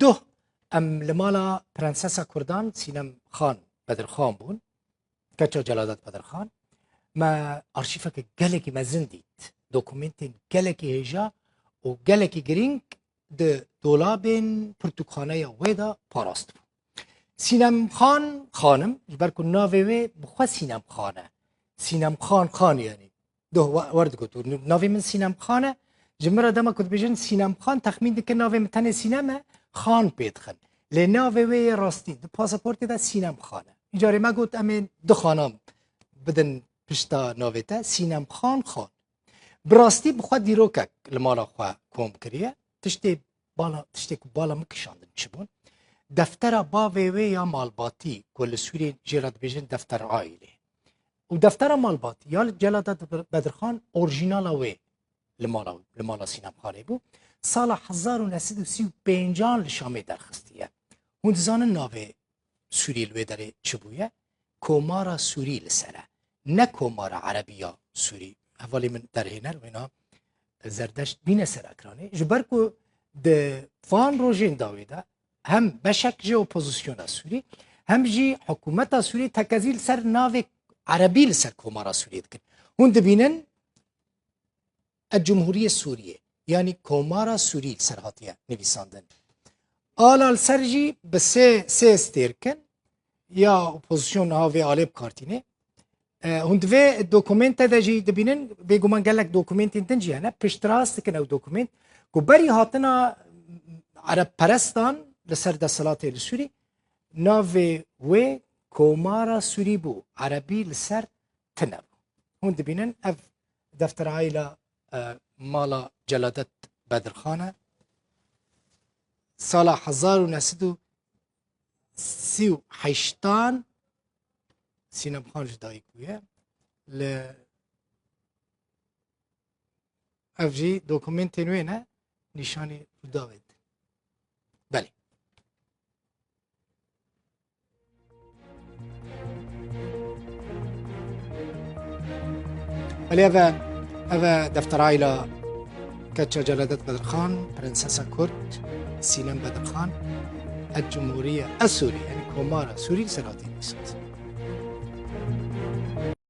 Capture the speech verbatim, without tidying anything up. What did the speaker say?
Duh, em li mala Prensesa Kurdan Sînem Xan Bedirxan bûn. Keça Celadet Bedirxan. Me arşîveke gelekî mezin dît. Dokumentên gelekî hêja û gelekî girîng di dolabên pirtûkxaneya wê de parastibû. Sînem Xan xanim, ji ber ku navê wê bi xwe Sînem Xan e. Sînem Xan Xan, yanî. Doh, we-, werdigot û navê min Sînem Xan e. Ji min re dema ku dibêjin Sînem Xan, texmîn dike navê min tenê Sînem e, Xan pê dixin. Lê navê wê yê rastî di pasaportê de Sînem Xan e. Îcarê me got, em ê du xanan bidin pişta navê te, Sînem Xan Xan. Bi rastî bi xwe dîrokek li mala xwe kom kiriye. Tiştê bala, tiştê ku bala min kişandin çi bûn? Deftera bavê wê ya malbatî ku li Sûriyê jê re dibêjin defter aîlê. Û deftera malbatî ya li Celadet Bedirxan orjînala wê li mala, li mala Sînem Xanê bû. Sala hezar û neh sed û sî û pêncan li Şamê derxistiye. Hûn dizanin navê Sûrî li wê derê çi bûye? Komara Sûrî li ser e. Ne Komara Erebî ya Sûrî. Hevalê min derhêner wêna Zerdeşt bîne ser ekranê. Ji ber ku di van rojên dawî de hem beşek ji opozisyona Sûrî, hem jî hikûmeta Sûrî tekezî li ser navê Erebî li ser Komara Sûrî dikin. Hûn dibînin, El Cumhuriye Sûriye, yanî Komara Sûrî li ser hatiye nivîsandin. Ala li ser jî bi sê, sê stêrkin ya opozisyon niha vê alê bi kar tîne. E, hûn di vê dokumente de jî dibînin, bêguman gelek dokumentên din jî hene, piştrast dikin ew dokument, ku berî hatina Erebperestan li ser desthilatê li Sûrî, navê wê Komara Sûrî bû, Erebî li ser tine bû. Hûn dibînin ev deftera aîla, e, mala Celadet Bedirxan e. Sala hezar û neh sed û sî û heştan Sînem Xan ji dayik bûye. Li ev jî dokumentên wê ne, nîşanî Rûdawê didin. Belê. Belê ev e, ev e deftera aîla keça Celadet Bedirxan, Prensesa Kurd, Sînem Bedirxan, El Cumhuriye Es Sûrî, yanî Komara Sûrî li ser hatî nivîsandin.